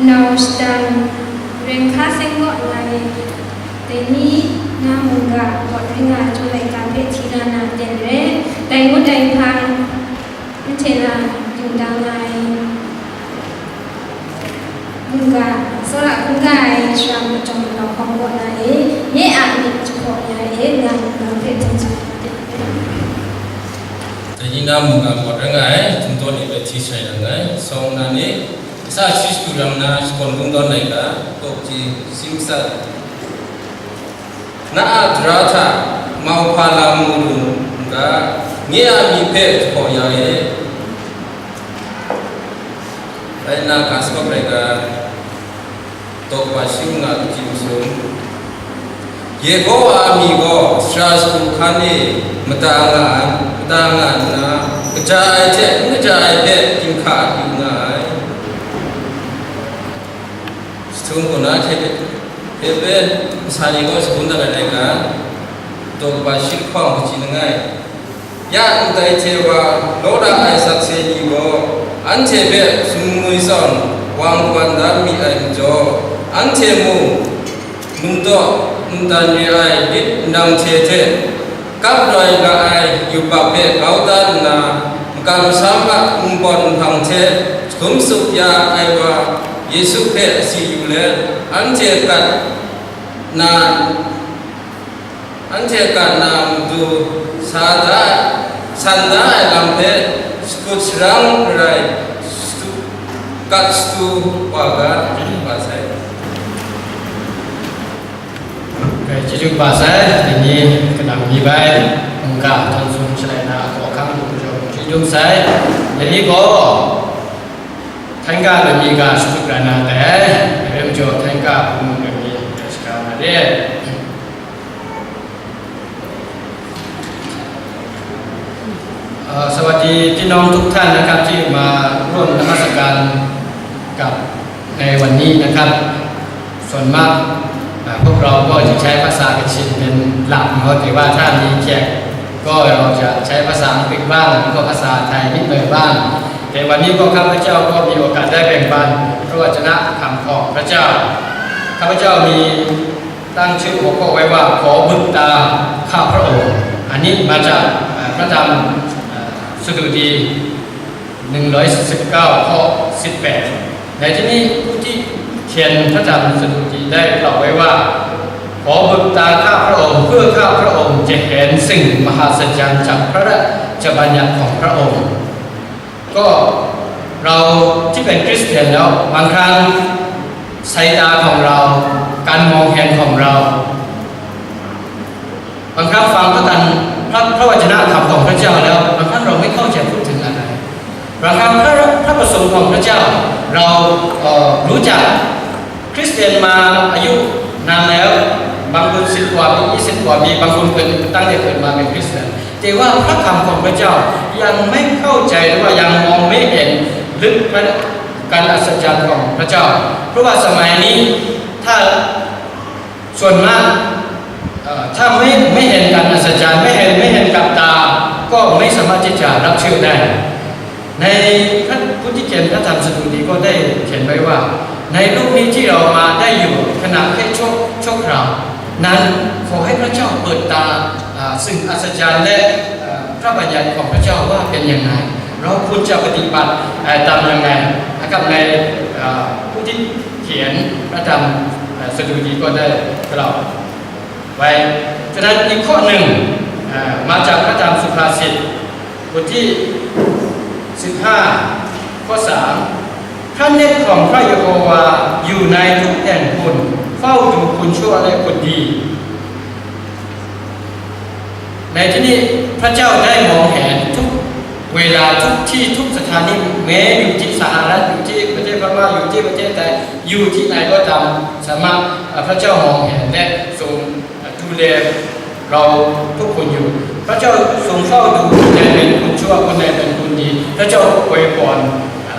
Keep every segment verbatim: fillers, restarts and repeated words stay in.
Nau shadang, Rengka seng kaw nga ai, dai ni na mungga, Gawt rai nga ai, Chyum laika hpe hti na na ten re, dai ngut dai hpang, anhte na dingdang nga ai, mungga, tsawra hkungga ai, shara majawng malawng hkawm kaw na e, nye a myit jahpaw ya e, nga mungga hpe hpang jahpaw ten re. Dai ni na mungga, Gawt rai nga ai, htingdaw ni hpe hti sharai na nngai, sawng na ni, Kasa shi shadu ram na shakawn kungdawn laika, tawk ji, si matsat. Na a dara hta mauhpa lam mu lu n ga, nye a myit hpe jahpaw ya e. Rai nna, ga sa ai ga, tawk wa shi nga kaji masum. Yehowa a myi gaw sara shagu hkan e mada nga ai, mada nga nna, kaja ai hte n kaja ai hpe ginhka yu nga ai. Jahtum kaw na hte hpe, hpe masa ni gaw shagun dat ai laika, daw kaba shi lahkawng kaji langai. Ya ndai hte wa law ra ai sakse ni gaw, anhte hpe sumwi zawn wang kaban da mi ai majaw, anhte mung nungdaw ndan re ai lit ndang hte hte, kap loi ga ai yubak hpe grau dan nna, makam masham a npawt nhpang hte jahkum tsup ya ai wa Yesu hpe asi yu let, anhte gat na, anhte gat na matu sa da, san da ai lam hpe shakut sharang rai shatu, gat shatu wa ga, wa sai. Kai, chyeju kaba sai, dai ni kanang mi bai, mungga, htan sung shalai na, a hkawhkang lu jaw, chyeju dum sai, dai ni gaw, htan ga dai ni ga shatup rai na dai, dai rai majaw, htan ga hpung dai ni, dai shaga na re. अ,สวัสดีพี่น้องทุกท่านนะครับ ที่มาร่วมนมัสการกับในวันนี้นะครับ ส่วนมาก อ่า พวกเราก็จะใช้ภาษากชินเป็นหลักนะครับ แต่ว่าถ้ามีแขกก็เราจะใช้ภาษาอังกฤษบ้าง แล้วก็ภาษาไทยนิดหน่อยบ้าง แต่วันนี้ก็ข้าพเจ้าก็มีโอกาสได้แบ่งปันพระวจนะคำของพระเจ้า ข้าพเจ้ามี ตั้งชื่อหัวข้อไว้ว่า ขอบึกตาข้าพระองค์ อันนี้มาจาก เอ่อ พระธรรม เอ่อ สดุดี หนึ่งร้อยสิบเก้า ข้อ สิบแปด ในที่นี้ผู้ที่เขียนพระธรรมสดุดีได้กล่าวไว้ว่า ขอบึกตาข้าพระองค์ เพื่อข้าพระองค์จะเห็นสิ่งมหัศจรรย์จากพระราชบัญญัติของพระองค์ ก็เราที่เป็นคริสเตียนแล้ว บางครั้งสายตาของเรา การมองเห็นของเรา บางครั้งฟังพระกัน พระ พระวจนะคำของพระเจ้าแล้ว บางครั้งเราไม่เข้าใจพูดถึงอะไร บางครั้งพระ พระประสงค์ของพระเจ้า เรา เอ่อ รู้จัก คริสเตียนมาอายุนานแล้ว บางคนสิบกว่าปี ยี่สิบกว่าปี บางคนเกิด ตั้งแต่เกิดมาเป็นคริสเตียน แต่ว่าพระคำของพระเจ้ายังไม่เข้าใจ หรือว่ายังมองไม่เห็นลึกพระ การอัศจรรย์ของพระเจ้า เพราะว่าสมัยนี้ ถ้า ส่วนมาก เอ่อ ถ้าไม่ ไม่เห็นการอัศจรรย์ ไม่เห็น ไม่เห็นกับตา ก็ไม่สามารถที่จะรับเชื่อได้ ในพระ ผู้ที่เขียนพระธรรมสดุดีก็ได้เขียนไว้ว่า ในโลกนี้ที่เรามาได้อยู่ขณะแค่ชั่ว ชั่วคราวนั้น ขอให้พระเจ้าเปิดตา อ่า สิ่งอัศจรรย์และ เอ่อ พระบัญญัติของพระเจ้าว่าเป็นยังไง เราควรจะปฏิบัติ เอ่อ ตามยังไงนะครับ ใน เอ่อ ผู้ที่เขียนพระธรรม เอ่อ สดุดีก็ได้กล่าวไว้ ฉะนั้นอีกข้อหนึ่ง เอ่อ มาจากพระธรรมสุภาษิต บทที่ สิบห้า ข้อ สาม พระเนตรของพระเยโฮวาอยู่ในทุกแห่งหน เฝ้าดูคนชั่วและคนดี ในที่นี้พระเจ้าได้มองเห็นทุกเวลา ทุกที่ ทุกสถานี แม้อยู่ที่สหรัฐ อยู่ที่ประเทศพม่า อยู่ที่ประเทศไทย อยู่ที่ไหนก็ตาม สามารถ เอ่อ พระเจ้ามองเห็นและทรง ดูแลเราทุกคนอยู่ พระเจ้าทรงเฝ้าดูคนใดเป็นคนชั่ว คนใดเป็นคนดี พระเจ้าอวยพร อ่า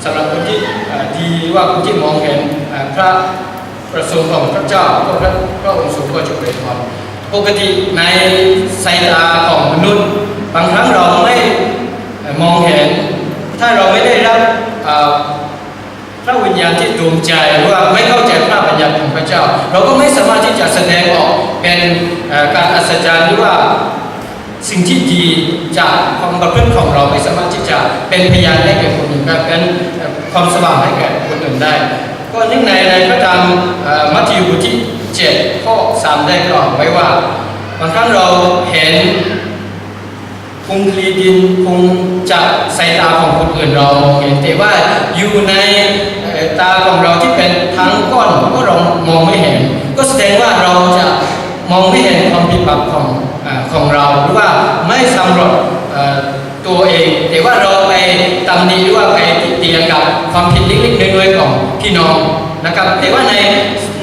สำหรับคนที่ อ่า ดี หรือว่าคนที่มองเห็น อ่า พระประสงค์ของพระเจ้า ก็พระ พระองค์ทรงก็จะอวยพร ปกติในสายตาของมนุษย์ บางครั้งเราไม่ เอ่อ มองเห็น ถ้าเราไม่ได้รับ อ่า พระวิญญาณที่ดลใจ หรือว่าไม่เข้าใจพระบัญญัติของพระเจ้า เราก็ไม่สามารถที่จะแสดงออกเป็น เอ่อ การอัศจรรย์ หรือว่าสิ่งที่ดีจากความประพฤติของเรา ไม่สามารถที่จะเป็นพยานให้แก่คนอื่นได้ เป็น เอ่อ ความสว่างให้แก่คนอื่นได้ ก็เนื่องใน ในพระธรรม เอ่อ มัทธิวบทที่ เจ็ด ข้อ สาม ได้กล่าวไว้ว่า บางครั้งเราเห็น คลุมคลีดินคงจะสายตาของคนอื่นเรามองเห็น แต่ว่าอยู่ใน เอ่อ ตาของเราที่เป็นทั้งก้อนก็เรามองไม่เห็น ก็แสดงว่าเราจะมองไม่เห็นความผิดบาปของ เอ่อ ของเรา หรือว่าไม่สำรวจ เอ่อ ตัวเอง แต่ว่าเราไปตำหนิ หรือว่าไปติเตียนกับความผิดเล็กๆน้อยๆของพี่น้องนะครับ แต่ว่าใน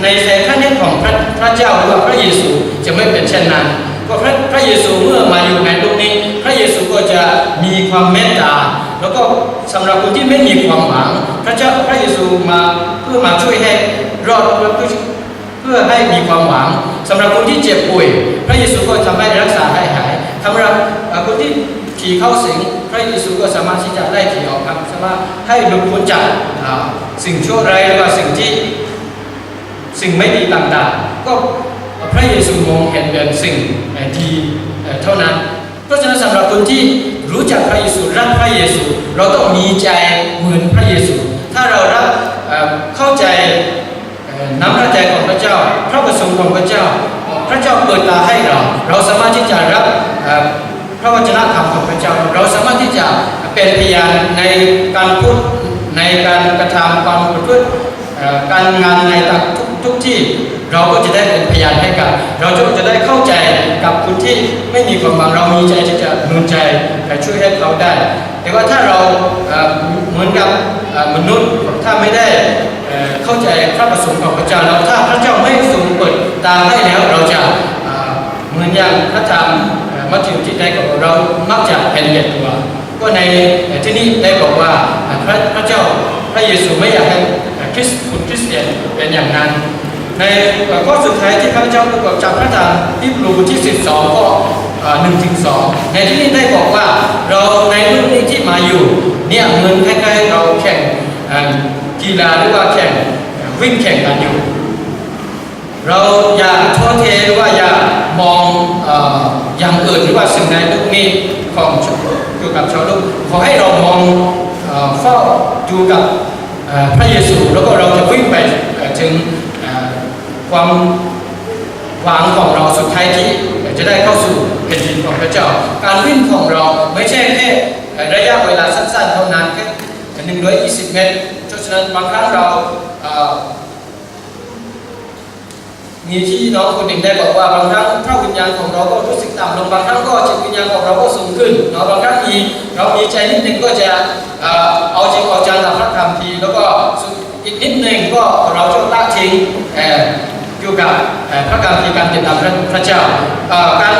ในสายพระเนตรของพระ พระเจ้า หรือว่าพระเยซูจะไม่เป็นเช่นนั้น ก็พระ พระเยซูเมื่อมาอยู่ในโลกนี้ พระเยซูก็จะมีความเมตตา แล้วก็สำหรับคนที่ไม่มีความหวัง พระเจ้า พระเยซูมาเพื่อมาช่วยให้รอด เพื่อ เพื่อ เพื่อให้มีความหวัง สำหรับคนที่เจ็บป่วย พระเยซูก็ทำให้รักษาให้หาย สำหรับ เอ่อ คนที่ผีเข้าสิง พระเยซูก็สามารถที่จะไล่ผีออกครับ สามารถให้หลุดพ้นจาก อ่า สิ่งชั่วร้าย หรือว่าสิ่งที่ สิ่งไม่ดีต่างๆ ก็พระเยซูมองเห็นเป็นสิ่ง เอ่อ ดี เอ่อ เท่านั้น เพราะฉะนั้นสำหรับคนที่รู้จักพระเยซู รักพระเยซู เราต้องมีใจเหมือนพระเยซู ถ้าเรารัก เอ่อ เข้าใจ เอ่อ น้ำพระทัยของพระเจ้า พระประสงค์ของพระเจ้า พระเจ้าเปิดตาให้เรา เราสามารถที่จะรับ เอ่อ พระวจนะธรรมของพระเจ้า เราสามารถที่จะเป็นพยานในการพูด ในการกระทำ ความประพฤติ เอ่อ การงานในทุก ทุกที่ เราก็จะได้เป็นพยานให้กับ เราจะ จะได้เข้าใจกับคนที่ไม่มีความหวัง เรามีใจที่จะหนุนใจ และช่วยให้เขาได้ แต่ว่าถ้าเรา เอ่อ เหมือนกับ เอ่อ มนุษย์ ถ้าไม่ได้ เอ่อ เข้าใจพระประสงค์ของพระเจ้า แล้วถ้าพระเจ้าไม่ทรงเปิดตาให้แล้ว เราจะ เอ่อ เหมือนอย่างพระธรรม เอ่อ มัทธิวที่ได้บอกว่า เรามักจะเห็นแก่ตัว ก็ใน เอ่อ ที่นี่ได้บอกว่า เอ่อ พระ พระเจ้า พระเยซูไม่อยากให้ เอ่อ คริส คนคริสเตียนเป็นอย่างนั้น ใน เอ่อ ข้อสุดท้ายที่พระเจ้าพูดบอกจากพระธรรมฮีบรูบทที่ สิบสอง ข้อ เอ่อ หนึ่งถึงสอง ในที่นี้ได้บอกว่า เราในโลกนี้ที่มาอยู่เนี่ย เหมือนคล้ายๆเราแข่ง เอ่อ กีฬา หรือว่าแข่ง เอ่อ วิ่งแข่งกันอยู่ เราอย่าท้อแท้ หรือว่าอย่ามอง เอ่อ อย่างอื่น หรือว่าสิ่งในโลกนี้ของ เกี่ยวกับชาวโลก ขอให้เรามอง เอ่อ เฝ้าดูกับ เอ่อ พระเยซู แล้วก็เราจะวิ่งไป เอ่อ ถึง เอ่อ ความหวังของเราสุดท้ายที่จะได้เข้าสู่แผ่นดินของพระเจ้า การวิ่งของเราไม่ใช่แค่ เอ่อ ระยะเวลาสั้นๆเท่านั้น แค่ หนึ่งร้อยยี่สิบเมตร เพราะฉะนั้นบางครั้งเรา เอ่อ มีที่น้องคนหนึ่งได้บอกว่า บางครั้งพระวิญญาณของเราก็รู้สึกต่ำลง บางครั้งก็จิตวิญญาณของเราก็สูงขึ้นเนาะ บางครั้งมี เรามีใจนิดหนึ่งก็จะ เอ่อ เอาจริงเอาจังกับพระคัมภีร์ แล้วก็อีกนิดหนึ่งก็เราจะละทิ้ง เอ่อ เกี่ยวกับ เอ่อ พระคัมภีร์ การติดตามพระ พระเจ้า เอ่อ การ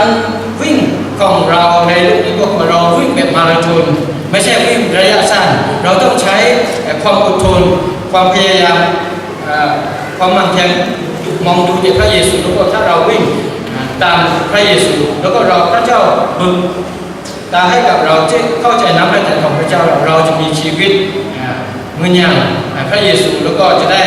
วิ่งของเราในโลกนี้ก็คือเราวิ่งแบบมาราธอน ไม่ใช่วิ่งระยะสั้น เราต้องใช้ เอ่อ ความอดทน ความพยายาม เอ่อ ความหมั่นเพียรมองดูแต่พระเยซู แล้วก็ถ้าเราวิ่ง อ่า ตามพระเยซู แล้วก็เรา พระเจ้าเบิกตาให้กับเรา ที่เข้าใจน้ำพระทัยของพระเจ้า เราจะมีชีวิต อ่า เหมือนอย่าง อ่า พระเยซู แล้วก็จะได้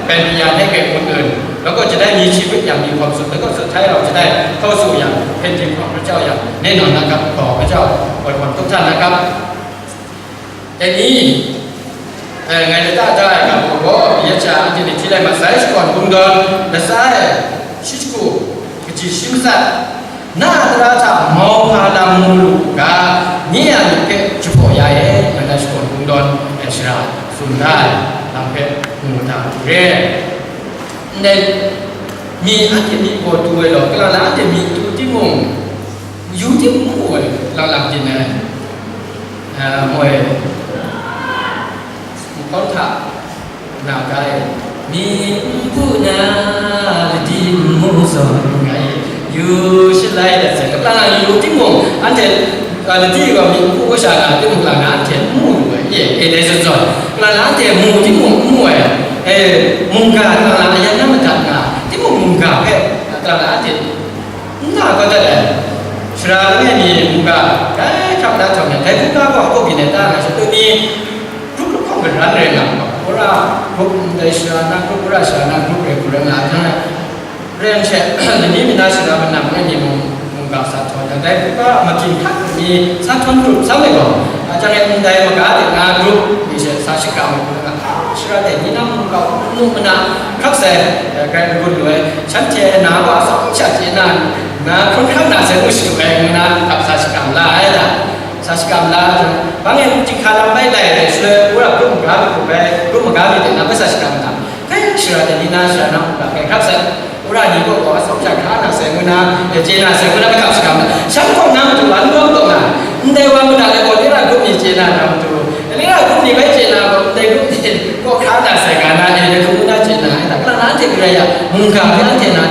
เป็นพยานให้แก่คนอื่น แล้วก็จะได้มีชีวิตอย่างมีความสุข แล้วก็สุดท้ายเราจะได้เข้าสู่อย่างแผ่นดินของพระเจ้าอย่างแน่นอนนะครับ ขอพระเจ้าอวยพรทุกท่านนะครับ แต่นี้ เอ่อ ไงจะได้ได้ครับ ผมก็อยากจะอันที่ที่ได้มาใส่ก่อนคุณดอนและใส่ชิชกูกะจิชิมสัตว์หน้าตราจากมองพาดำมูลูกาเนี่ยอยู่แค่เฉพาะยายเองมันได้ก่อนคุณดอนแอนชราสุนได้ลำเพชรมูตาเร่ในมีอันที่มีโกตัวหรอกกระลาจะมีตัวที่มงอยู่ที่มงเลยหลังๆกินนะ อ่า มวย เขาถามหน้าไกลมีผู้นาละดีหมู่สอนไงอยู่ชิดไรแต่เสร็จกำลังอยู่ที่หมู่อันเดีย อ่า ละดีก็มีผู้ก็ชานาที่หมู่หลังนั้นเทียนหมู่อยู่เอเอเดสอนกำลังเทียนหมู่ที่หมู่หมู่เอหมู่กาหลังนั้นยังนั่งมาจัดงานที่หมู่หมู่กาแค่กำลังเทียน 那个的嘞，是啊，那你那个，哎，差不多成的，台风那个后边的，当然是对你，如果碰个人人了，我说， Grup ndai shara na grup, ra shara na grup rai hku rai nga ai. Rai yang she, lani mi na shara manam rai ni mung, mungga sa htawn ai. Dai grup a making hta mi sa htawn grup sa mai gaw, a, chyang e ndai maga de na grup mi she sa shakram ai hku rai nga. A, shara de ni na mungga nu mana hkrak sai, eh, grai n gun lu ai. Shanhte na wa atsawm sha chye na, na hkrum hkram na sai ngu shadu ai ngu na, kap sa shakram la ai da. Sa shakram la ai, bang e mung chyinghka lam bai lai ai, shaloi wora grup maga mi hku bai, grup maga mi de na bai sa shakram la. Kai shara de ni na shara na mungga kai hkrak sai. Wora ni gaw gaw atsawm sha hkra na sai ngu na, e, chye na sai ngu na bai kap shakram la. Shan kaw na matu wa n rawng taw na, ndai wa mada lai gaw, lira grup ni chye na na matu, lira grup ni bai chye na gaw, ndai grup ni gaw hkra na sai nga na, e, dai hku ngu na chye na, e, da, kala na anhte garai ya, mungga hpe anhte na,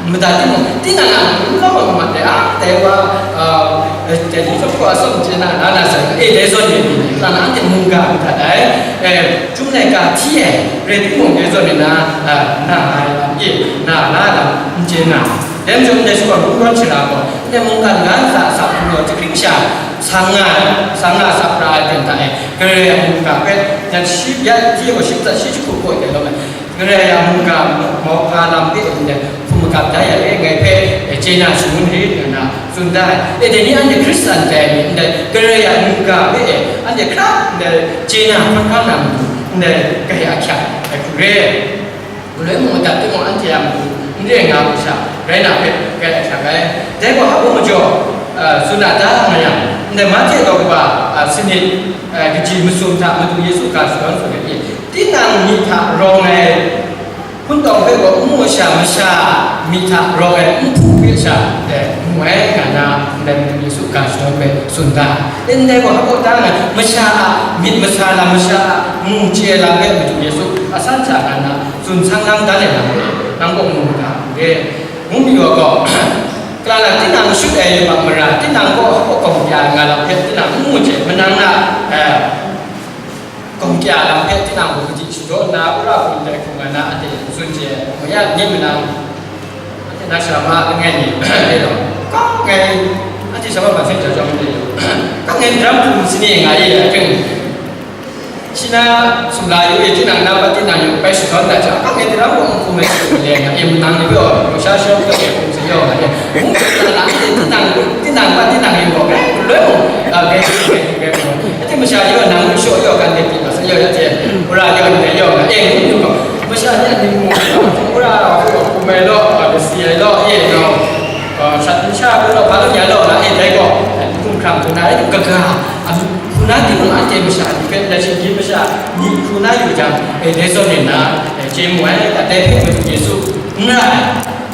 mada timung, tinang a, n kau ai mat de, a, dai wa, a, e, dai ni chyawm gaw atsawm chye na, na, na sai, e, dai zawn ni ni, kala na anhte mungga mada dai, e, Chyum laika hti ai, rai timung, dai zawn ni na, a, na ai lam e, na, na lam n chye na. Dai majaw, ndai shakawn kungdawn shara gaw, ndai mungkan ga ntsa a sa hku gaw, jahkring sha, sang nga, sang nga sa pra ai ten hta e, Karai a mungga hpe, yan shi, ya, hti gaw shi matsat shi jahku gaw dai lawm ai. Karai a mungga mauhpa lam hpe ndai hkum magap da ya e, ngai hpe, e, chye na shangun rit, ngu na tsun da ai. E, dai ni anhte Hkristan dai mi ndai, Karai a mungga hpe, e, anhte hkra ndai chye na hkawng hkang na matu, ndai kai ahkyak ai hku re. Galoi mung madat timung, anhte a matu n re nga ai sha rai na hpe kai ahkyak ai. Dai gaw hpa majaw, a, tsun a ta nga yang, ndai Mahte gaw kaba, a, sanit, a, kaji masum hta Madu Yesu ga shadawn tsun ai, tinang myit hta rawng ai, hpun tawng hpe gaw n mu sha, masha myit hta rawng ai nhpu hpe sha, e, mu ai, nga na, ndai Madu Yesu ga shadawn hpe tsun da. Ndai gaw hpa ta nga, masha a myit masa lam, masha a mu chye lam hpe Madu Yesu a san hta nga na, tsun sang lang dan ai lam hpe, nang gaw mu ga, e, ngu mi wa gaw, kala na tinang shut ai yubak mara, tinang gaw hpa gaw gawm ya nga lam hpe, tinang n mu chye, manang na, e, gawm kya lam hpe tinang gaw kaji shadaw nna, wora hpung dai hkung nga na, anhte tsun chye ai, maya ni manang, anhte na shara ma langai mi, e law, kau ngai, anhte shara ma ban seng jau jau ndai law, kau ngai daram hpung sini nga ye ai hpring, shi na sumla yu e, tinang na pat tinang yu bai shadawn dat jang, kau ngai daram hpung hpung e, e nga, e manang ni gaw, sha shawng gaw, hpung sa yaw nga ye, hpung sa na, anhte tinang, tinang pat tinang yu gaw, e, loi mung, a, bai, bai, bai, bai, Ati masha yaw nang shaw yaw kan de pyi ma sa yaw ya hte, wora yaw ni yaw na, e, ngu ngu gaw, masha ni a ning mu, wora hku mai law, a, kasi ai law, e, no, a, shat masha hku law, hpa law, ya law na, e, dai gaw, e, hkum hkrang hku na, e, kaga, a, hku na timung anhte masha ni hpe, na shinggyim masha ni hku na yu jang, e, dai zawn e na, e, chye mu ai, dai hpe Madu Yesu n ra ai.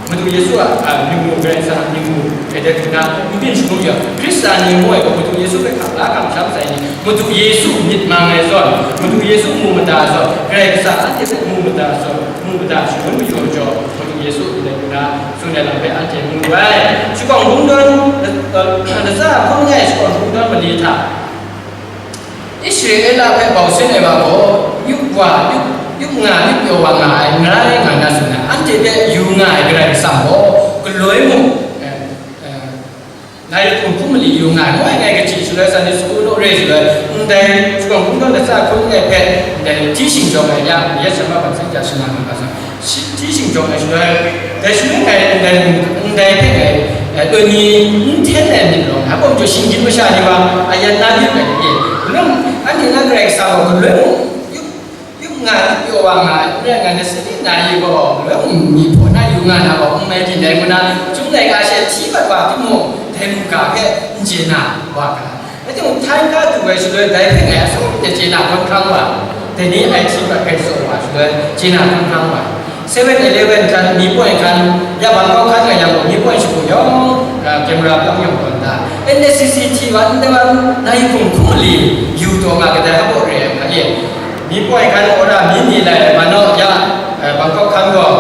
Madu Yesu a, a, myit mung, Karai Kasang a myit mung, e de hku na, n byin shangun yang, Hkristan ni ngu ai gaw, Madu Yesu hpe hkap la kamsham sai ni, Madu Yesu myit mang ai zawn, Madu Yesu mu mada ai zawn, Karai Kasang anhte hpe mu mada ai zawn, mu mada shangun mayu ai majaw, Madu Yesu ndai hku na, tsun ai lam hpe anhte mu ai. Shakawn Kungdawn, eh, eh, latsa hkawng rai ai Shakawn Kungdawn mali hta, Israela hpe bau sin ai wa gaw, yup wa, yup, yup nga, yup pyaw wa nga ai, n rai nga na tsun ai, anhte hpe yu nga ai Karai Kasang gaw, galoi mung, eh, eh, na yup hkum hkum mali yu nga ai, ngu ai ngai kaji shaloi, Sunday school naw re shaloi, ndai Shakawn Kungdawn latsa hkawng rai hpe, ndai hti shingjawng ai ya, ya sha ma ban seng ja shana nga ga sa. Shi hti shingjawng ai shaloi, dai shaloi ngai ndai, ndai hpe ngai, eh, doi ni n hten ai myit rawng, hpa majaw shinggyim masha ni wa, a yan na myit rai ni, nang, anhte na Karai Kasang gaw galoi mung, yup, yup nga, yup pyaw wa nga, n rai nga, na sali na yi gaw, galoi mung myi hpaw na yu nga na gaw, n mai byin dai ngu na, Chyum laika she hti mat wa timung, dai mungga hpe n chye na wa ga. Rai timung, htai nta du ai shaloi, dai hpe ngai atsawm de chye na hkawng hkrang wa, dai ni I T hpe hkai tsaw wa shaloi, chye na hkawng hkrang wa. Seven Eleven hkan, mi poi hkan, ya Bangkok hkan nga yang gaw, mi poi shagu yawng, ah, camera pyawng yawng tawn da. N S C C T wa, ndai wa, na yi hkum hkum mali, yu taw nga kadai hpa re ai hpa e. Mi poi hkan, wora mi ni lai, ma naw ya, eh, Bangkok hkan gaw,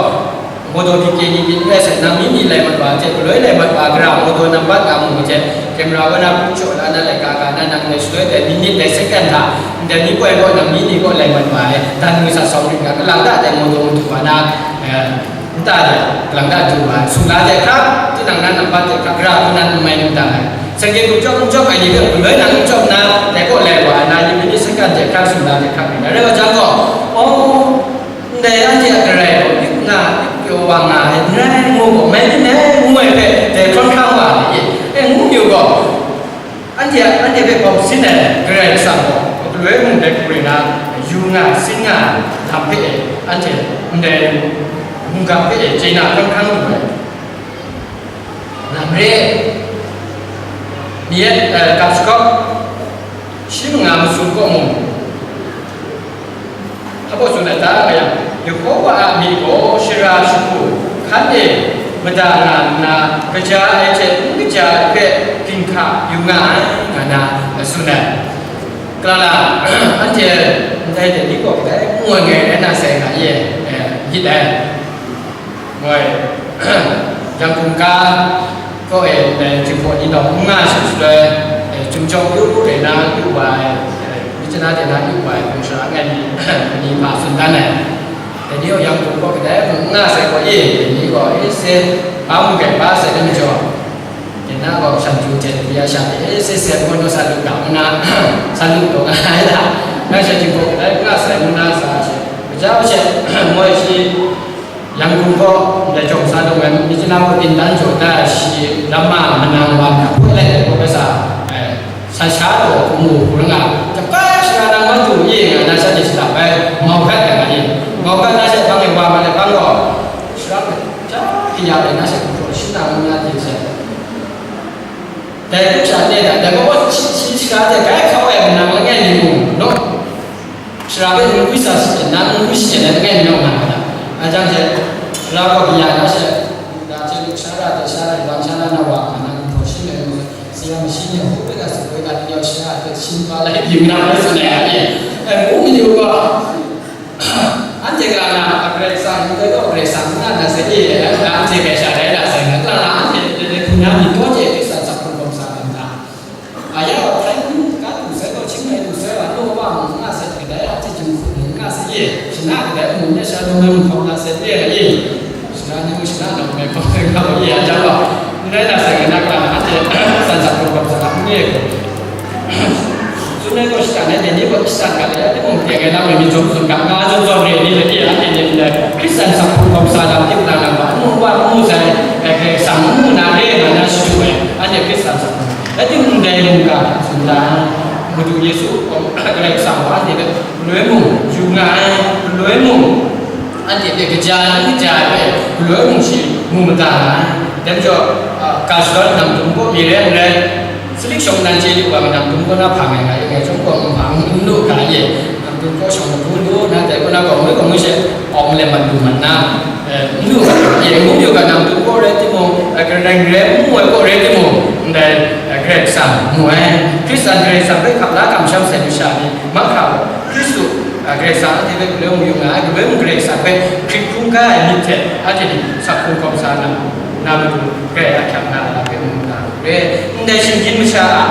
Modo kikye ni myit n rai sai, nang mi ni lai mat wa hte, galoi lai mat wa, gara modo nambat nga mu hte, camera wa na hpung shaw la na, laika ga na, nang dai shaloi dai minit dai second hta, ndai mi poi gaw nang mi ni gaw lai mat wa ai, dan ngwi sa sawng rit nga, kalang ta dai modo madu wa na, eh, nta de, kalang ta du wa ai, sumla de hkra, tinang na nambat de hkra, gara hku nan n mai n dang ai. Seng kye gup jawk n jawk ai ni hpe galoi nang n jawk na, dai gaw lai wa ai, na ni minit second de hkra, sumla de hkra rit ai. Rai wa jang gaw, oh, Dai anhte a Karai gaw, yu nga, yu pyaw wa nga ai, n rai ngu gaw, mai ni nai ngu ai hpe, dai hkrawn hkrang wa ai, e, ngu yu gaw, anhte a, anhte hpe bawng sin ai Karai Kasang gaw, galoi mung dai hku re na, yu nga, sin nga ai lam hpe e, anhte ndai mungga hpe e, chye na hkrawn hkrang lu ai. Lam re, ni yet, eh, gap shagawp, shi manga masum kaw mung, hpa baw tsun ai ta nga yang, Yehowa a myit gaw shara shagu hkan e mada nga nna, kaja ai hte n kaja ai hpe ginhka yu nga ai, nga na tsun ai. Kalang na, anhte ndai de ni gaw kadai n ngu ai ngai rai na sai nga ye, eh, myit ai. Moi, Yangon ka kaw e, eh, Jinghpaw ni nawng n nga ai shaloi, eh, Chyum Jawng yu yu de na yu wa ai, eh, Myitkyina de na yu wa ai, hpung shara ngai ni, ni hpa tsun dan ai. Dai ni gaw Yangon kaw kadai mung n nga sai gaw e, dai ni gaw, e, se, ba mu gai ba sai na majaw, dai na gaw shan ju jen pyi ya sha, e, se, se, gaw naw sa lu ga, ngu na, sa lu taw nga ai da. Ngai sha Jinghpaw kadai n nga sai, ngu na sa she, kaja she, moi shi, Yangon kaw ndai jawng sa dum ai, Myitkyina kaw tindan jaw da shi, lam ma manang wa na hpoi lai ai kaw bai sa, eh, sa sha taw hpung mu hpung nga, jahkai shara na man du ye nga na sha de shada bai mau hkat ai nga ye, mau hkat na she hpang e wa ma ai hpang gaw, shara ja kaya ai na she hpung hpung shi na ngu na de she. Dai hpung sha ne da, dai gaw shi, shi shara de gai hkau ai manang langai ni mu, no? Shara hpe n gwi sa shi, nang n gwi shi, nang ngai n yawng nga ai. A jang she, shara gaw kaya na she, da chye lu sha ra, de sha ra, wang sha ra na wa, nang hpaw shi ngai mu, si ya ma shi ne, hu bai ga, si bai ga, ni yawng shara hpe shin ba lai, yu na, ngai tsun ai a ni. E, ngu mi ni u gaw, anhte ga na, a Karai Kasang, n gai gaw Karai Kasang, n nga na sai e, anhte gai sha rai na sai, nga, la na, anhte, de, de, hpung na ni, taw jai, Karai Kasang, sa hpung gaw sa, nang ta. A ya gaw, hpai n ka du sai gaw, hkying rai du sai wa, law wa mung n nga sai, kadai a hte jinghku mung n nga sai ye, shana kadai mung n sha law ngai mung hkawm na sai re ai ye, shana ni mung shana nawng ngai hkawm sai nga wa ye, a jang gaw, n rai na sai, ngai na kara na, anhte san sa hkawm hkawm sa na, n ye gaw. Tsun ai gaw, shana ngai ni gaw, shana ga le, ya ni mung teng ai lam e, myit zawn zawn ga, nga zawn zawn re ni le, ye, anhte ni le, Hkristan sa hkawm hkawm sa lam, tip na lam wa, n mu wa, n mu sai, eh, Karai Kasang n mu na, re nga na shadu ai, anhte Hkristan sa hkawm. Rai timung, dai mungga hta tsun dan, Madu Yesu gaw Karai Kasang gaw anhte hpe galoi mung yu nga ai, galoi mung anhte hpe kaja ai, n kaja ai hpe galoi mung shi mu mada nga ai. Dai majaw, a, ga shadawn nang dum gaw mi rai n rai, salik shawng nan chye lu wa, nang dum gaw na hpang ai nga, ngai chyawm gaw nhpang n lu ga ye, nang dum gaw shawng madu lu na, dai gaw na gaw ngoi gaw ngoi she awng lam mat lu mat na, Eh, n lu ga, e, n mu yu ga, nang dum gaw rai timung, eh, Karai Kasang n mu ai gaw rai timung, ndai, eh, Karai Kasang mu ai. Hkristan Karai Kasang hpe hkap la kamsham sai masha ni, mahkra gaw, Hkristu, eh, Karai Kasang anhte hpe galoi mung yu nga ai, galoi mung Karai Kasang hpe hkrit hkungga ai myit hte, anhte ni sa hkungga sa na, na matu grai ahkyak na ai lam hpe mu nga. Re, ndai shinggyim masha a,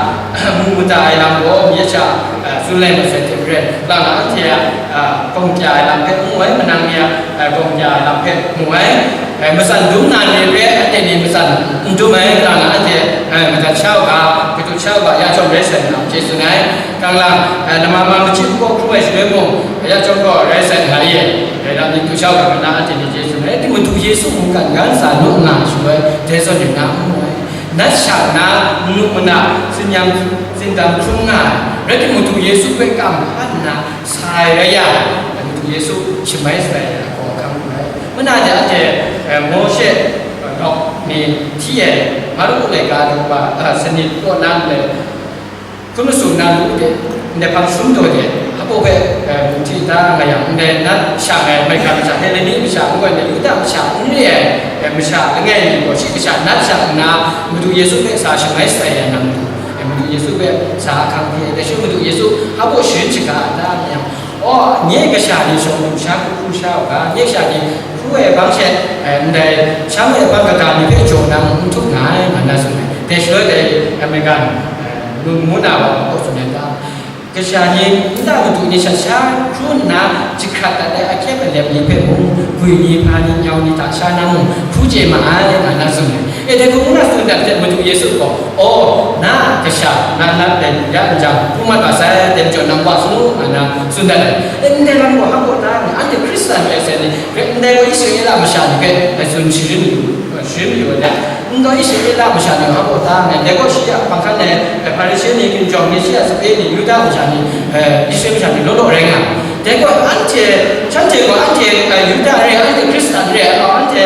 mu mada ai lam gaw, mi sha, a, tsun lai masai hte maren, lang anhte a, a, gawng kya ai lam hpe n mu ai, manang mi a, a, gawng kya ai lam hpe mu ai. A, matsan dum na ni hpe, anhte ni matsan n dum ai, lang anhte, a, madat sha u ga, katut sha u ga, ya chyawm rai sai nna, chye tsun ai. Kang lang, a, lama ma machyi hku gaw hkrum ai shaloi mung, ya chyawm gaw rai sai nna ye, rai lam ni du sha u ga, nna anhte ni chye tsun ai. Madu Yesu mungkan ngan sa nu nna shaloi, dai zawn ning na n mu ai. Nat sha na, manu mana, tsin-yam, tsindam hkrum nga ai, rai timung, Madu Yesu hpe kam hkan nna sa ai rai yang, Madu Yesu shamai shatai ai gaw hkang hkrum ai. Mana de anhte, eh, Mawshe, eh, nawk ni hti ai, Marku laika daw wa, eh, sanit kaw na nlai, hkun masum na lu de, ndai hpang sum taw de, hpa hpe, eh, mung hti da nga yang, ndai nat sha ai maigan masha, Heleni masha, n gaw ndai Yuda masha, n re ai, eh, masha langai mi gaw, shi kasha nat sha nna, Madu Yesu hpe sa shamai shatai ai nang, eh, Madu Yesu hpe sa ahkang hte, dai shi Madu Yesu hpa sharin shaga ai ta nga yang, aw, nye kasha ni shawng lu sha hku hkru sha u ga, nye kasha ni hkru ai hpang she, eh, ndai sha ai hpang kata ni hpe jaw nang n htup nga ai, nga na tsun ai. Dai shaloi dai, eh, maigan, eh, nu ngu na wa hpaw tsun ai ta? Kasha ni, nta madu ni sha sha hkru nna, jahkrat dat ai ahkyep alep ni hpe mung, gwi ni, hpa ni, nyau ni hta sha na mung, hkru chye ma ai, nga na tsun ai. E, dai hku ngu na tsun dat hte Madu Yesu gaw, "O, na kasha, na nat dai ya n jang, hkrum mat wa sai, dai majaw nang wa sanu," nga na tsun dat ai. E, ndai lam gaw hpa gaw ta, anhte Hkristan rai sai ni, ndai gaw Israela masha ni hpe tsun sharin yu, sharin yu ai. Ndai Israela masha ni hpa gaw ta, ndai gaw shi a hpang hkan e, Hparishe ni, Kinjawng ni, shi a sape ni, Yuda masha ni, Israela masha ni law law rai nga. Dai gaw anhte, shanhte gaw anhte, eh, Yuda re ai, anhte Hkristan re ai, anhte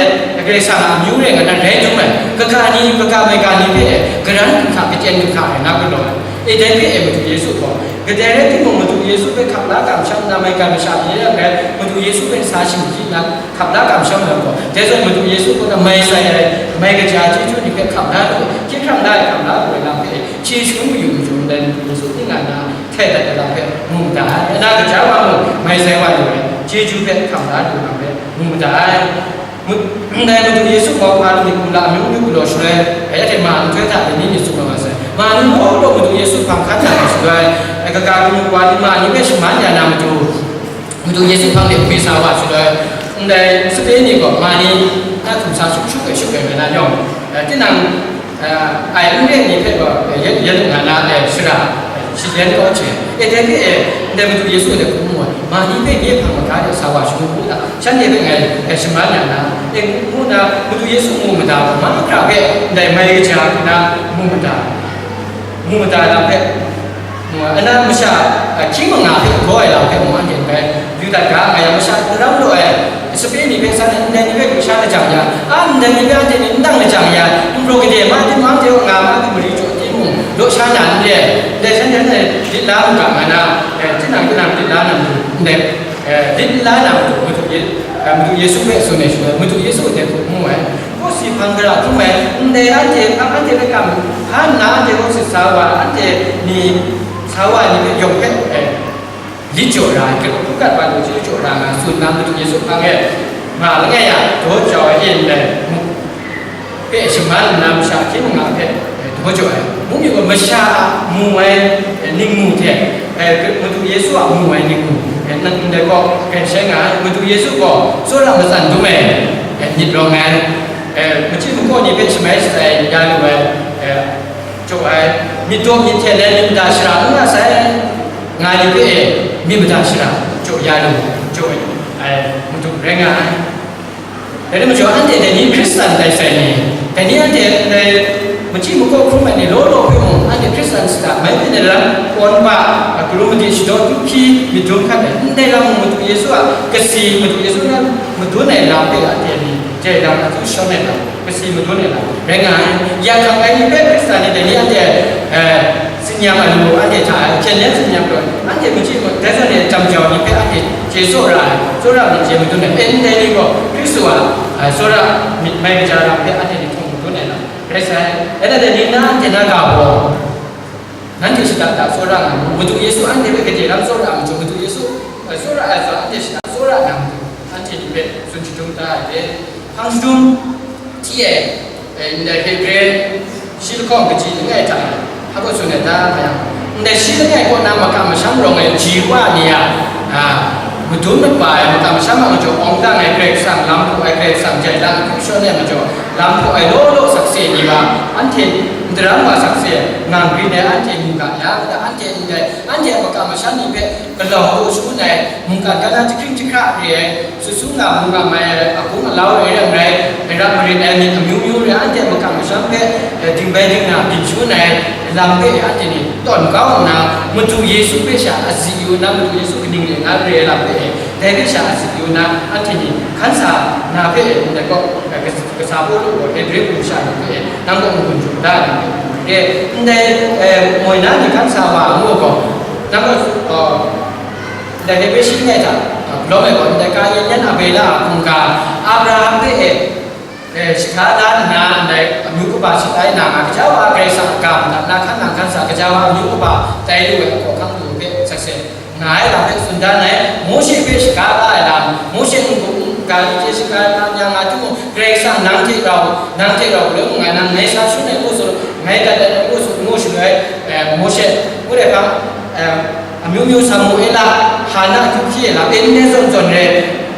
Karai Kasang a amyu re nga na rai dum ai, kaga ni, kaga maiga ni hpe garan hkra, kachyen hkra rai na galaw ai. E, dai hpe e Madu Yesu gaw, kadai rai timung, Madu Yesu hpe hkap la kamsham na maigan masha ni yang rai, Madu Yesu hpe sa shingkyi na hkap la kamsham na gaw, dai zawn Madu Yesu kaw na mai sai ai, mai kaja chyeju ni hpe hkap la lu, hkye hkrang la ai, hkap la lu ai lam hpe, chye shangun mayu mayu ndai Madu Yesu ning nga na, hte dat ai lam hpe mu mada ai. Ana kaja wa mung, mai sai wa lu ai, chyeju hpe hkam da lu ai lam hpe mu mada ai. Mu-, ndai Madu Yesu gaw hpa lu myit hkum la amyu myu galaw shaloi, ya hte ma nhtoi hta dai ni myit tsun nga ma sai. Ma ni law law Madu Yesu hpang hkan na shaloi, ai kaga kanu wa ni ma ni hpe shaman ya na matu, Madu Yesu hpang de gwi sa wa shaloi, ndai sape ni gaw ma ni na htum sa shuk shuk ai, shuk ai rai na yawng, eh, tinang, eh, ai n re ni hpe gaw, eh, yet, yet nga na, eh, shara, eh, shi yen kau hte, eh, dai hpe, eh, ndai Madu Yesu de hku mu ai, ma ni hpe nye hpang maga de sa wa shangun u ta, shanhte hpe ngai, eh, shaman ya na, eh, ngu na, Madu Yesu mu mada, ma mahkra hpe ndai mai kaja hku na mu mada, mu mada lam hpe, mu ai. Ana masha, a, hkying manga hpe galaw ai lam hpe mung anhte n bai yu dat ga, nga yang masha daram law ai, sape ni hpe san ai, ndai ni hpe lusha lajang ya, a, ndai ni hpe anhte ni n dang lajang ya, n raw gade ma timung, anhte gaw nga ma, a, mari jaw timung, law sha na n re ai, ndai shan hte lit la mu ga nga na, eh, tinang tinang lit la na matu, ndai, eh, lit la na matu, Madu Ye-, eh, Madu Yesu hpe tsun ai shaloi, Madu Yesu hte hku mu ai. Kawsi hpang gara hkrum ai, ndai anhte hpang anhte hpe kam hpa nna anhte kawsi sa wa, anhte ni sa wa ni hpe yawng hpe, eh, lit jaw ra ai, hkrat hkrat wa lu chyu jaw ra nga tsun na Madu Yesu hpang e nga langai ya, daw jau ai e ndai mu hpe shaman nna masha hkying manga hpe, eh, daw jau ai. Mung yu gaw masha a mu ai, eh, ningmu hte, eh, Madu Yesu a mu ai ningmu, eh, nang ndai gaw hkren shai nga ai. Madu Yesu gaw tsawra matsan dum ai, eh, myit rawng ai, eh, machyi makaw ni hpe shamai shatai ya lu ai, eh, jaw ai, myit daw myit hten ai myit mada shara n nga sai, nga ai ni hpe e myit mada shara jaw ya lu, jaw ai Madu rai nga ai. Dai rai majaw, anhte dai ni Hkristan tai sai ni, dai ni anhte ndai machyi makaw hkrum ai ni law law hpe mung, anhte Hkristan shada mai byin ai lam kawn ba, a, karum made shadaw du hpyi myit dum hkan ai, ndai lam mung Madu Yesu a kasi, Madu Yesu na madun ai lam hpe anhte ni jai lam a hku shawn ai lam, kasi madun ai lam rai nga ai. Ya hkang ai ni hpe Hkristan ni dai ni anhte, eh, tsin-yam ai lamu anhte hta e hpyen yen tsin-yam tawn, anhte machyi ma-, dai zawn e jam jau ni hpe anhte chye tsaw ra ai, tsawra myit chye madun ai, e ndai ni gaw Hkristu a, a, tsawra myit mai kaja lam hpe anhte ni htawng madun ai lam rai sai. Rai nna dai ni na anhte na ga gaw, nanhte shada da tsawra nga mu, Madu Yesu anhte hpe gade lam tsawra ai majaw, Madu Yesu, a, tsawra ai zawn anhte shada tsawra nga mu, anhte ni hpe tsun shadum da ai hpe, hpang shadum hti ai, eh, ndai Hebre shi lahkawng kaji langai hta e, hpa gaw tsun ai ta, nga yang, ndai shi langai kaw na makam masham rawng ai ji wa ni a, a, madun maba ai makam masham a majaw awng dang ai Karai Kasang, lam hpaw ai Karai Kasang, jai lang hku shawn ai majaw lam hpaw ai law law sakse ni wa, anhte n daram wa sakse, ngang grin ai anhte mu ga ya, anhte ndai, anhte a makam masham ni hpe galaw hku shangun ai, mungkan ga na jahkring jahkra re ai, Sut su nga mu nga mai ai, a gung a lau rai yang rai, rai rap marit ai myit amyu myu re, anhte a makam masham hpe, eh, dingbai dingna byin shangun ai lam hpe anhte ni tawn kau nna, Madu Yesu hpe sha a zi yu nna, Madu Yesu kaning rai nga re ai lam hpe, dai hpe sha a zi yu nna, anhte ni hkan sa na hpe, ndai gaw, eh, kas-, kasa Pawlu gaw Hebre hku sha ni hpe, nang gaw n-gun jaw da ai lam hpe, re, ndai, eh, moi na ni hkan sa wa ngu gaw, nang gaw, eh, Ndai hpe shi langai hta, a, galaw ai gaw, ndai Kayin yan Abela a hkungga, Abraham hpe e, e, shahkra la nna, ndai amyu kaba shatai na nga, gaja wa Karai Kasang a ga madat na hkan nang hkan sa, gaja wa amyu kaba tai lu ai hkawhkam lu hpe sakse nga ai lam hpe tsun dan ai, Mawshe hpe shahkra la ai lam, Mawshe n-, n-, ga li hte shahkra la ya nga timung, Karai Kasang nang hte rau, nang hte rau lung nngai, nang ngai sa shun ai ngu tsun, ngai dat ai ngu tsun, ngu shaloi, e, Mawshe, ngu dai hpang, e, Amyu myu Samuela, Hana, hku hpyi ai lam, e, ndai zawn zawn re,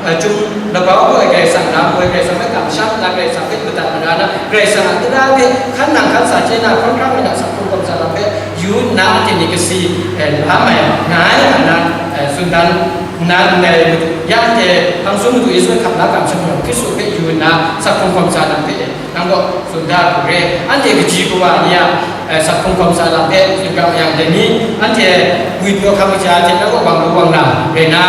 eh, Chyum Labau gaw ai Karai Kasang, lam gaw ai Karai Kasang hpe kam Sha na Karai Kasang hpe madat mara na, Karai Kasang a tara hpe hkan nang hkan sa chye na, hkawm hkra ai na, sa hkum hkawm sa lam hpe yu nna, anhte ni kasi, eh, la mai nga ai, nga na, eh, tsun dan nna, ndai Madu, ya anhte hpang sum Madu Yesu hpe hkap la kam sha majaw, Hkristu hpe yu nna, sa hkum hkawm sa lam hpe, nang gaw tsun da hku re. Anhte kaji kawa ni a, eh, sa hkum hkawm sa lam hpe tsun kau yang, dai ni anhte ngwipyaw hkam kaja hte nawku wang lu wang lam rai na,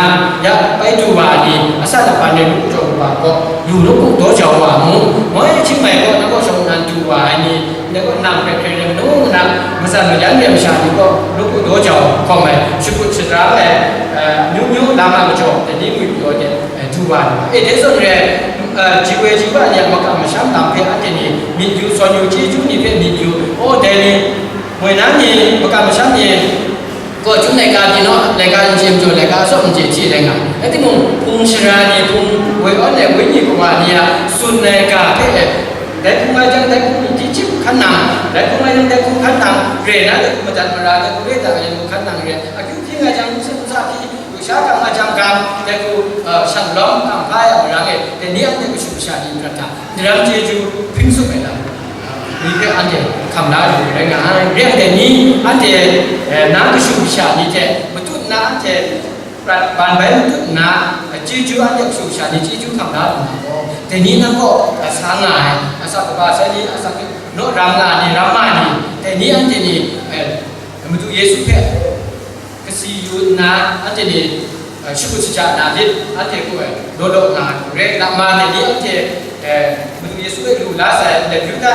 ya bai du wa ai ni, asak laban rai lu jaw wa gaw, lu nawku daw jau wa mu. Moi hkying mai gaw, nawku shawng nnan du wa ai ni, ndai gaw nang hpe hkren rai manu nna, matsan mayan re ai masha ni gaw, nawku daw jau hkawm ai, shakut shadra ai, eh, amyu myu lam a majaw, dai ni ngwipyaw de, eh, du wa ai. E, dai zawn re, eh, ji woi ji wa ni a makam masham lam hpe anhte ni myit yu, zawn yu, chyeju ni hpe myit yu, o, dai ni, moi na ni, makam masham ni, gaw, chyum laika pyi naw, laika n chye majaw, laika atsawm n chye chye rai nga. Rai timung, hpung shara ni, hpung woi awn ai wenyi kawa ni a tsun ai ga hpe, dai hpung ai jang, dai hpung ni, dai hpung hkan nang, dai hpung ai jang, dai hpung hkan nang, re na, dai hpung madat mara, dai hpung re da ai hpung hkan nang re, akyu hpyi nga jang, n sa, n sa hpyi, lusha gang, a jang gang, dai hku, uh, shan lawm, kam hpa ya marang e, dai ni anhte kashu kasha ni prat hta, daram chyeju hpring tsup ai lam, ni hpe anhte hkam la lu rai nga ai. Rai yang dai ni anhte, eh, na kashu kasha ni hte matut nna anhte prat ban bai matut nna, eh, chyeju anhte kashu kasha ni chyeju hkam la lu na gaw, dai ni nang gaw, eh, sa nga ai, asak kaba sai ni, asak naw ram nga ni, ram ma ni, dai ni anhte ni, eh, Madu Yesu hpe kasi yu nna, anhte ni, eh, shakut shaja na lit, anhte gaw, eh, law law nga ai hku rai, lama dai ni anhte, eh, Madu Yesu hpe lu la sai, ndai Yuda,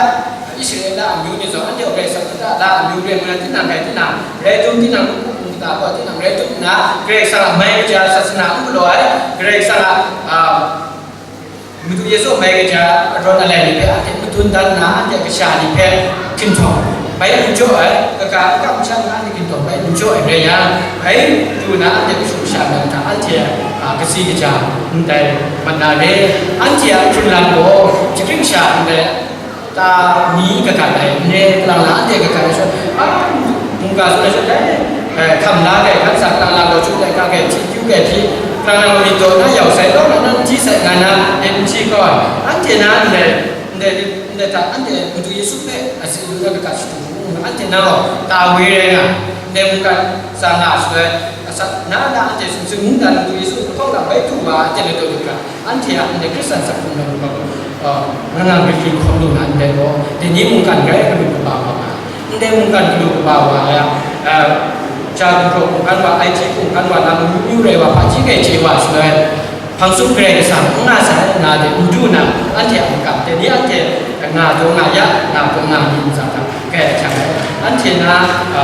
Israela amyu ni zawn, anhte Karai Kasang Yuda la amyu rai ngu na, tinang rai tinang, rai tum tinang, lungku hkungga gaw tinang rai tum nna, Karai Kasang a mai kaja sasana n galaw ai, Karai Kasang a, ah, Madu Yesu a mai kaja arawn alai ni hpe anhte madun dan nna, anhte kasha ni hpe hkinhtawng bai n jaw ai, kaga n kam sha nna anhte hkinhtawng bai n jaw ai rai yang, bai du na anhte kashu kasha myit hta anhte a, a, kasi kaja ndai mat na re. Anhte a hkrun lam gaw, shagrin sha ndai ta mi kagat ai n re, kalang na anhte kagat ai sha, a, mungga tsun ai sha, dai, eh, hkam la ai, hkan sa kalang na gaw, chyu ai, ka ai, hpyi kyu ai, hpyi, kalang na gaw myit daw na yau sai, law na nan hti sai, nga na, e n hti kau ai. Anhte na ndai, ndai, ndai hta, anhte Madu Yesu hpe a tsin lu na kagat shadu mu, anhte na gaw, ta woi rai nga, ndai mungkan sa nga shaloi, asak na na anhte sung sung mungdan Madu Yesu lahkawng lam bai du wa, anhte ladaw lu ga, anhte a ndai Hkristan sa hkum lam gaw, uh, nga nga grit grit hkawm lu na ndai gaw, dai ni mungkan grai galu kaba wa nga, ndai mungkan galu kaba wa ya, uh, ja gumhpraw hkunggan wa, I T hkunggan wa, lam amyu myu rai wa, hpaji gai chye wa shaloi, hpang sum Karai Kasang n nga sai nna de n du na, anhte a makam, dai ni anhte nga taw nga ya, nga taw nga myit ntsa hta, kai ahkyak ai. Anhte na, a,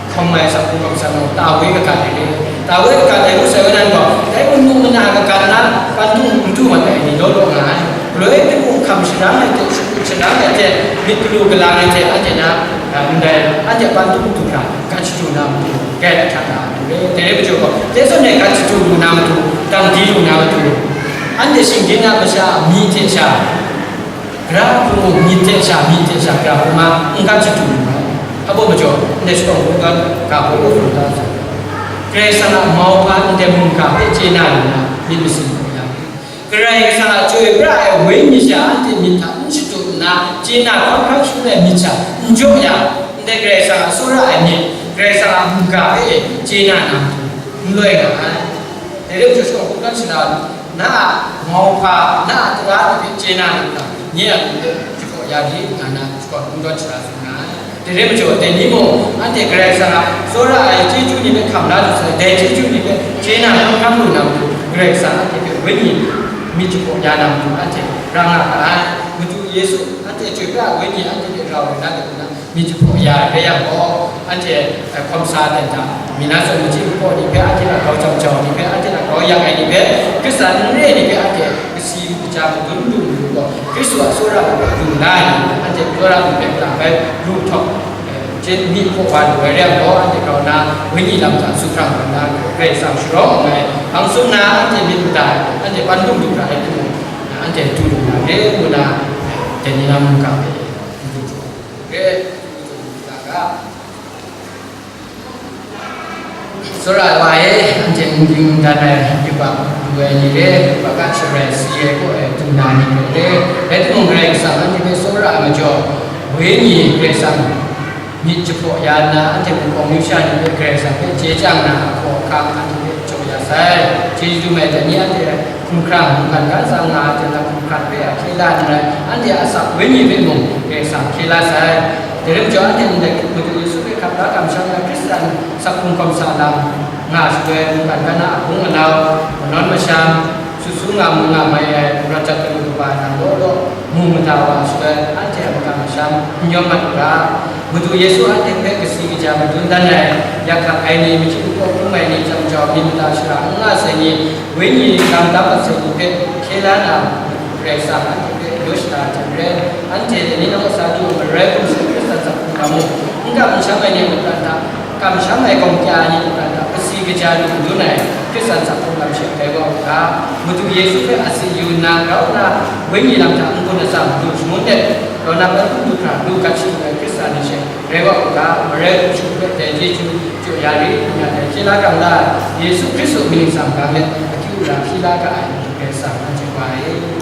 hkawm ai sa hkungga sa gaw, ta woi kagat ai re. Ta woi kagat ai ngu sai, woi nan gaw, dai mung mung mana kagat na, pantung n du mat ai ni law law nga ai. Galoi hte mung hkam sharang ai hte, shakut sharang ai hte, myit galu galang ai hte, anhte na, a, ndai, anhte a pantung du hkra, gat shadu na matu, gat ahkyak na matu re. Dai rai majaw gaw, dai zawn e gat shadu lu na matu, dang di lu na matu, anhte shinggyim na masha myi hte sha, gara hpung mung myi hte sha, myi hte sha, gara hpung ma, n gat shadu lu ai. Abaw majaw, ndai shakawn hkungga ga hpaw gaw tsun da ai. Karai Kasang a mauhpa ndai mungga hpe chye na lu na, myit masin hkawm yang, Karai Kasang a chyoi pra ai Wenyi sha anhte myit hta n shadu nna, chye na hkawm hkam shangun ai myit sha n jaw yang, ndai Karai Kasang a tsawra ai myit, Karai Kasang a mungga hpe chye na na matu, n loi nga ai. Dai rai majaw, shakawn hkungga shara, na a mauhpa, na a tara ni hpe chye na lu na, nye a matu hpe jahkaw ya rit, nga na shakawn hkungga shara tsun nga ai. Dai rai majaw, dai ni mung, anhte Karai Kasang a tsawra ai chyeju ni hpe hkam la lu sai, dai chyeju ni hpe chye na hkam hkam lu na matu, Karai Kasang anhte hpe Wenyi myit jahkaw ya na matu, anhte ra nga ga ai. Madu Yesu, anhte chyoi pra ai Wenyi anhte hte rau lu na, myit jahkaw ya ai rai yang gaw, anhte, eh, hkawm sa dan hta, mi na zawn, machyi mahkaw ni hpe, anhte a grau jam jau ni hpe, anhte a grau yang ai ni hpe, Hkristan n re ai ni hpe, anhte kasi kaja madun lu lu gaw, Hkristu a tsawra lu hpe lu na ai ni, anhte tsawra lu hpe la bai lu htawk, eh, myit hpaw wa lu ai rai yang gaw, anhte grau na, Wenyi lam hta su hkrang lu na, Karai Kasang sharawng ai, hpang sum na, anhte myit mada ai, anhte pan hkum lu hkra ai timung, anhte du lu na re, ngu na, dai ni na mungga hpe, re, Tsawra ai wa e, anhte n ging n dan ai yubak lu ai ni re, yubak a sharai si ai kaw e, Na ni hpe re, rai timung, Karai Kasang anhte hpe tsawra ai majaw, Wenyi Karai Kasang myit jahpaw ya nna, anhte mung kawng numsha ni hpe Karai Kasang hpe chye chyang na ahkaw ahkang anhte hpe jaw ya sai. Chyeju dum ai hte ni anhte hkumhkrang mungkan ga tsang nga ai hte na hkumhkrang hpe a hkye la n rai, anhte a asak Wenyi hpe mung Karai Kasang hkye la sai. Dai rai majaw, anhte ndai Madu Yesu hpe hkap la kamsham ai Hkristan sak hkrung hkawm sa lam nga shaloi, mungkan ga na a bung anau, manawn masham, su su nga mu nga mai ai, gumrat jat kanu kaba na law law mu mada wa shaloi, anhte a makam masham n yawm mat u ga, Madu Yesu anhte hpe kasi kaja madun dan ai, yak hkak ai ni, machyi hpung hkrum ai ni, jam jau mi mada shara n nga sai ni, Wenyi lam tam mat sai ni hpe hkye la na, Karai Kasang anhte hpe law shada ai hte maren, anhte dai ni nawng kasa du ai Marai hkum hte Hkristan sak hkrung lam mung, n kam n sham ai ni a mungkan hta, kamsham ai gawm kya ai ni mungkan hta, kasi kaja lu madun ai Hkristan sak hkrung lam she rai wa u ga, Madu Yesu hpe a tsin yu nna, grau nna, Wenyi lam hta n-gun atsam lu shangun let, rau na bai hkum du hkra lu gat shangun ai Hkristan ni she rai wa u ga, Marai hkum shing hpe dai chyeju jaw ya rit, n ya dai hkye la gang la ai, Yesu Hkristu mying ningsang gang let, akyu ara hkye la ga ai Madu Karai Kasang, anhte wa e.